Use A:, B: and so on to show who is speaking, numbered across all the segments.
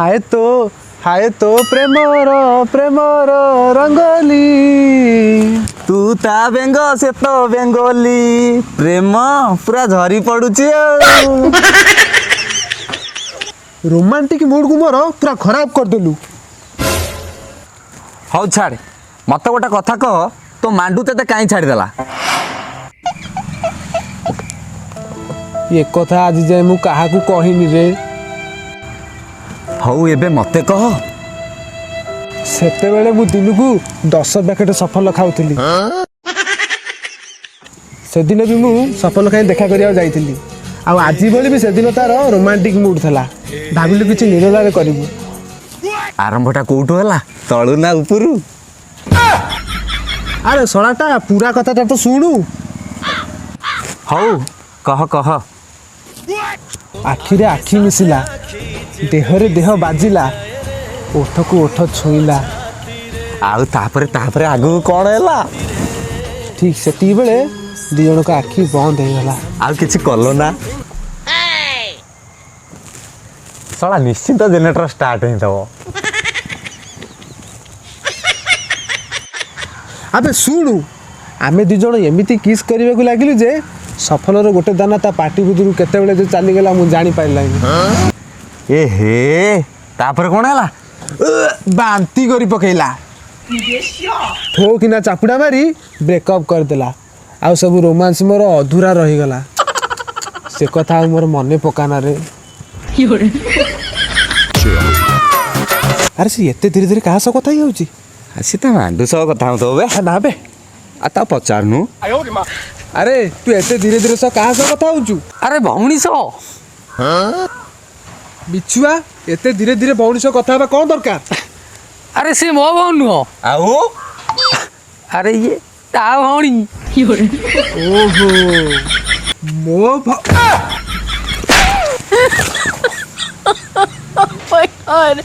A: ହାୟ ତୋ, ହାୟ ତୋ ପ୍ରେମର ପ୍ରେମର ରଙ୍ଗୋଲି।
B: ତୁ ତା ବେଙ୍ଗ, ସେ ତ ବେଙ୍ଗୋଲି, ପ୍ରେମ ପୁରା ଝରି ପଡୁଛି। ଆଉ
A: ରୋମାଣ୍ଟିକ ମୁଡକୁ ମୋର ପୁରା ଖରାପ କରିଦେଲୁ।
B: ହଉ ଛାଡ଼, ମତେ ଗୋଟେ କଥା କହ, ତୋ ମାଣ୍ଡୁ ତତେ କାହିଁ ଛାଡ଼ିଦେଲା?
A: ଏ କଥା ଆଜି ଯାଏ ମୁଁ କାହାକୁ କହିନି ରେ।
B: ହଉ, ଏବେ ମତେ କହ।
A: ସେତେବେଳେ ମୁଁ ଦିନକୁ 10 ପ୍ୟାକେଟ ସଫଲ ଖାଉଥିଲି। ସେଦିନ ବି ମୁଁ ସଫଲ ଖାଇ ଦେଖା କରିବାକୁ ଯାଇଥିଲି, ଆଉ ଆଜି ଭଳି ବି ସେଦିନ ତାର ରୋମାଣ୍ଟିକ ମୁଡ୍ ଥିଲା। ଭାବିଲୁ କିଛି ନିରୋଳାରେ କରିବୁ।
B: ଆରମ୍ଭଟା କୋଉଠୁ ହେଲା, ତଳୁ ନା ଉପରୁ?
A: ଆରେ ଶଳାଟା, ପୁରା କଥାଟା ତ ଶୁଣୁ।
B: ହଉ, କହ କହ।
A: ଆଖିରେ ଆଖି ମିଶିଲା, ଦେହରେ ଦେହ ବାଜିଲା, ଓଠକୁ ଓଠ ଛୁଇଁଲା।
B: ଆଉ ତାପରେ, ତାପରେ ଆଗକୁ କ'ଣ ହେଲା?
A: ଠିକ୍ ସେତିକି ବେଳେ ଦି ଜଣଙ୍କ ଆଖି ବନ୍ଦ ହେଇଗଲା।
B: ଆଉ କିଛି କଲ ନା? ଶଳା ନିଶ୍ଚିନ୍ତ ଜେନେରେଟର ଷ୍ଟାର୍ଟ ହେଇଥିବ।
A: ଆବେ ଶୁଣୁ, ଆମେ ଦି ଜଣ ଏମିତି କିସ୍ କରିବାକୁ ଲାଗିଲୁ ଯେ ସଫଲର ଗୋଟେ ଦାନା ତା ପାଟି ଭିତରୁ କେତେବେଳେ ଯେ ଚାଲିଗଲା, ମୁଁ ଜାଣିପାରିଲାନି।
B: ଏ ହେ, ତାପରେ କ'ଣ ହେଲା?
A: ବାନ୍ତି କରି ପକେଇଲା। ଠୋ କିନା ଚାପୁଡ଼ା ମାରି ବ୍ରେକଅପ୍ କରିଦେଲା, ଆଉ ସବୁ ରୋମାନ୍ସ ମୋର ଅଧୁରା ରହିଗଲା। ସେ କଥା ଆଉ ମୋର ମନେ ପକାନା ରେ। ଆରେ, ସେ ଏତେ ଧୀରେ ଧୀରେ କାହା ସହ କଥା ହେଇଯାଉଛି?
B: ସେ ତା ମାଣ୍ଡୁ ସହ କଥା ହଉଥିବ ବେ।
A: ନା ବେ।
B: ଆଉ ତା ପଚାରୁନୁ।
A: ଆରେ, ତୁ ଏତେ ଧୀରେ ଧୀରେ ସହ କାହା ସହ କଥା ହଉଛୁ?
C: ଆରେ, ଭଉଣୀ ସହ।
A: ବିଛୁଆ, ଏତେ ଧୀରେ ଧୀରେ ଭଉଣୀ ସହ କଥା ହେବା କ'ଣ ଦରକାର?
C: ଆରେ, ସେ ମୋ ଭଉଣୀ ନୁହଁ।
B: ଆଉ?
C: ଆରେ, ଇଏ ତା ଭଉଣୀ।
A: ଓହୋ, ମୋ
D: My God.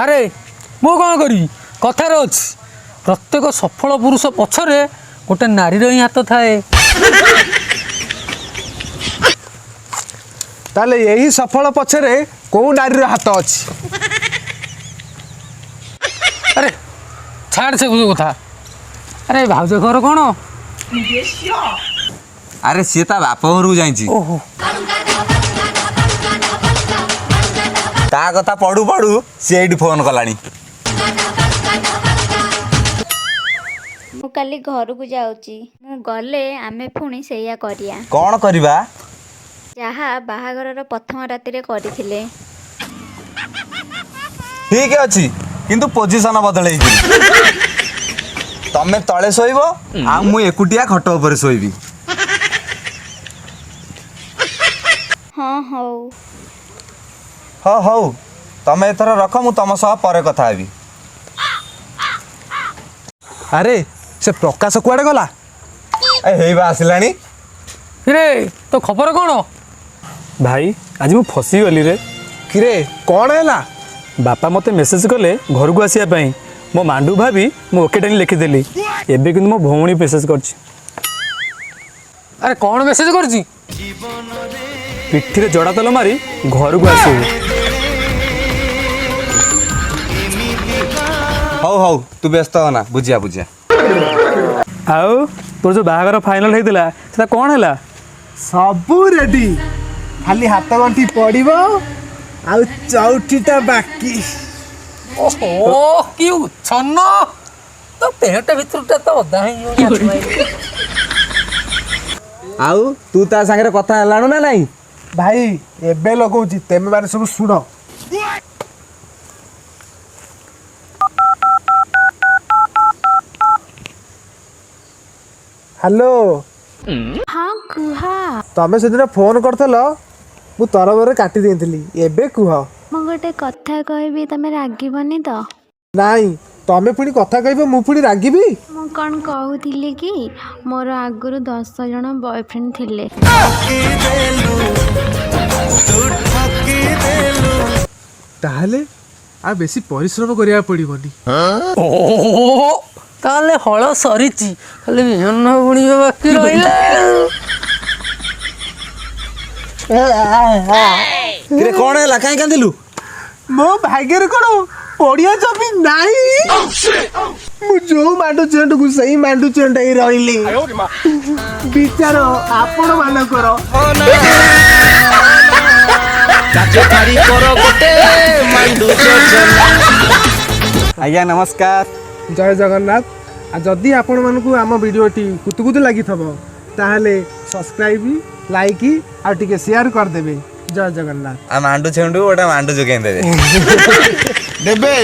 C: ଆରେ, ମୁଁ କ'ଣ କରିବି? କଥାରେ ଅଛି, ପ୍ରତ୍ୟେକ ସଫଳ ପୁରୁଷ ପଛରେ ଗୋଟେ ନାରୀର ହିଁ ହାତ ଥାଏ।
A: ତାହେଲେ ଏହି ସଫଳ ପଛରେ କୋଉ ନାରୀର ହାତ ଅଛି?
C: ଆରେ ଛାଡ଼ ସେ କଥା। ଆରେ, ଭାଉଜ ଘର କ'ଣ?
B: ଆରେ, ସିଏ ତା ବାପ ଘରକୁ ଯାଇଛି।
C: ଓହୋ।
B: ତା କଥା ପଢୁ ପଢୁ ସିଏ ଏଇଠି ଫୋନ କଲାଣି।
E: ମୁଁ କାଲି ଘରକୁ ଯାଉଛି। ମୁଁ ଗଲେ ଆମେ ପୁଣି ସେଇଆ କରିବା।
B: କ'ଣ କରିବା?
E: ଯାହା ବାହାଘରର ପ୍ରଥମ ରାତିରେ କରିଥିଲେ।
B: ଠିକ ଅଛି, କିନ୍ତୁ ପୋଜିସନ ବଦଳେଇକି ତମେ ତଳେ ଶୋଇବ ଆଉ ମୁଁ ଏକୁଟିଆ ଖଟ ଉପରେ ଶୋଇବି।
E: ହଁ, ହଉ।
B: ହଁ, ହଉ, ତମେ ଏଥର ରଖ, ମୁଁ ତମ ସହ ପରେ କଥା ହେବି।
A: ଆରେ, ସେ ପ୍ରକାଶ କୁଆଡ଼େ ଗଲା?
B: ଏ ହେଇବା ଆସିଲାଣି।
C: ରେ, ତୋ ଖବର କ'ଣ?
F: ଭାଇ, ଆଜି ମୁଁ ଫସିଗଲି ରେ।
A: କିରେ, କ'ଣ ହେଲା?
F: ବାପା ମୋତେ ମେସେଜ କଲେ ଘରକୁ ଆସିବା ପାଇଁ। ମୋ ମାଣ୍ଡୁ ଭାବି ମୁଁ ଓକେ ଟାଇମ୍ ଲେଖିଦେଲି। ଏବେ କିନ୍ତୁ ମୋ ଭଉଣୀ ମେସେଜ କରିଛି।
C: ଆରେ, କ'ଣ ମେସେଜ କରୁଛି?
F: ପିଠିରେ ଜଡ଼ା ତେଲ ମାରି ଘରକୁ ଆସିବୁ।
B: ହଉ ହଉ, ତୁ ବ୍ୟସ୍ତ ହନା, ବୁଝିଆ ବୁଝିଆ।
F: ଆଉ ତୋର ଯେଉଁ ବାହାଘର ଫାଇନାଲ ହେଇଥିଲା, ସେଟା କ'ଣ ହେଲା?
A: ସବୁ ରେଡି, ଖାଲି ହାତ ଗଣ୍ଠି ପଡ଼ିବ ଆଉ ଚଉଠିଟା ବାକି।
C: ଓହୋ, କି ଉଚ୍ଛନ୍ନ! ତୋ ପେଣ୍ଟ ଭିତରଟା ତ ଓଦା ହେଇଯିବ।
B: ଆଉ ତୁ ତା ସାଙ୍ଗରେ କଥା ହେଲାଣୁ ନା ନାଇଁ?
A: ଭାଇ, ଏବେ ଲଗଉଛି, ତେମେ ମାନେ ସବୁ ଶୁଣ। ହ୍ୟାଲୋ।
E: ହଁ, କୁହ।
A: ତମେ ସେଦିନ ଫୋନ କରିଥିଲ, ମୁଁ ତରବରରେ କାଟି ଦେଇଥିଲି। ଏବେ କୁହ।
E: ମୁଁ ଗୋଟେ କଥା କହିବି, ତମେ ରାଗିବନି ତ?
A: ନାଇଁ, ତମେ ପୁଣି କଥା କହିବ, ମୁଁ ପୁଣି ରାଗିବି?
E: ମୁଁ କ'ଣ କହୁଥିଲି କି, ମୋର ଆଗରୁ 10 ଜଣ ବୟଫ୍ରେଣ୍ଡ ଥିଲେ।
A: ତାହେଲେ ଆଉ ବେଶୀ ପରିଶ୍ରମ କରିବାକୁ ପଡ଼ିବନି।
C: ଓହୋ, ତାହେଲେ ହଳ ସରିଛି, ଖାଲି ବିହନ ବୁଣିବା ବାକି ରହିଲା।
B: କିରେ, କଣ ହେଲା? କାଇଁ କାନ୍ଦିଲୁ?
A: ମୋ ଭାଗ୍ୟରେ କଣ ପଡିଆ ଜମି ନାହିଁ? ମୁଁ ଯୋଉ ମାଣ୍ଡୁ ଚେଣ୍ଡକୁ ସେଇ ମାଣ୍ଡୁ ଚେଣ୍ଡ ହେଇ ରହିଲି। ବିଚାର ଆପଣ ମାନଙ୍କର।
D: କାର୍ଯ୍ୟକାରୀ କର ଗୋଟେ ମାଣ୍ଡୁ ଯୋଜନା।
B: ଆଜ୍ଞା ନମସ୍କାର।
A: ଜୟ ଜଗନ୍ନାଥ। ଆଉ ଯଦି ଆପଣମାନଙ୍କୁ ଆମ ଭିଡ଼ିଓଟି କୁତୁକୁତୁ ଲାଗିଥିବ, ତାହେଲେ ସବସ୍କ୍ରାଇବ୍, ଲାଇକ୍ ଆଉ ଟିକେ ସେୟାର କରିଦେବେ। ଜୟ ଜଗନ୍ନାଥ।
B: ଆଉ ମାଣ୍ଡୁ ଛେଣ୍ଡୁ ଗୋଟେ ମାଣ୍ଡୁ ଯୋଗେଇ ଦେବେ।
D: ଦେବେ।